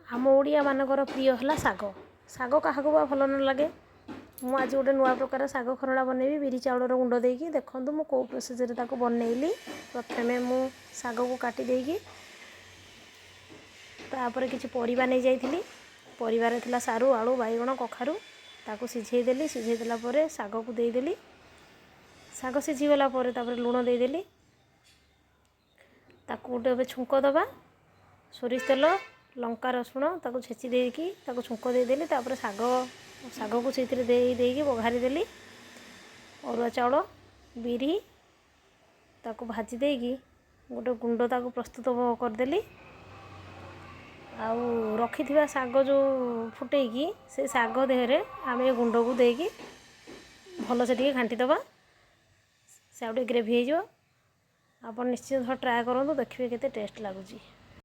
ଆମ ଓଡ଼ିଆମାନଙ୍କର ପ୍ରିୟ ହେଲା ଶାଗ। ଶାଗ କାହାକୁ ବା ଭଲ ନ ଲାଗେ? ମୁଁ ଆଜି ଗୋଟେ ନୂଆ ପ୍ରକାର ଶାଗ ଖରଡ଼ା ବନେଇବି ବିରି ଚାଉଳର ଗୁଣ୍ଡ ଦେଇକି। ଦେଖନ୍ତୁ ମୁଁ କେଉଁ ପ୍ରୋସେସ୍ରେ ତାକୁ ବନେଇଲି। ପ୍ରଥମେ ମୁଁ ଶାଗକୁ କାଟି ଦେଇକି ତାପରେ କିଛି ପରିବା ନେଇଯାଇଥିଲି। ପରିବାରେ ଥିଲା ସାରୁ, ଆଳୁ, ବାଇଗଣ, କଖାରୁ। ତାକୁ ସିଝେଇ ଦେଲି। ସିଝେଇ ଦେଲା ପରେ ଶାଗକୁ ଦେଇଦେଲି। ଶାଗ ସିଝିଗଲା ପରେ ତାପରେ ଲୁଣ ଦେଇଦେଲି। ତାକୁ ଗୋଟେ ଏବେ ଛୁଙ୍କ ଦେବା। ସୋରିଷ ତେଲ, ଲଙ୍କା, ରସୁଣ ତାକୁ ଛେଚି ଦେଇକି ତାକୁ ଛୁଙ୍କ ଦେଇଦେଲି। ତାପରେ ଶାଗକୁ ସେଇଥିରେ ଦେଇ ଦେଇକି ବଘାରି ଦେଲି। ଅରୁଆ ଚାଉଳ, ବିରି ତାକୁ ଭାଜି ଦେଇକି ଗୋଟେ ଗୁଣ୍ଡ ତାକୁ ପ୍ରସ୍ତୁତ କରିଦେଲି। ଆଉ ରଖିଥିବା ଶାଗ ଯେଉଁ ଫୁଟେଇକି, ସେ ଶାଗ ଦେହରେ ଆମେ ଏ ଗୁଣ୍ଡକୁ ଦେଇକି ଭଲସେ ଟିକେ ଘାଣ୍ଟି ଦେବା। ସେ ଆଉ ଟିକେ ଗ୍ରେଭି ହେଇଯିବ। ଆପଣ ନିଶ୍ଚିତ ଥରେ ଟ୍ରାଏ କରନ୍ତୁ, ଦେଖିବେ କେତେ ଟେଷ୍ଟ ଲାଗୁଛି।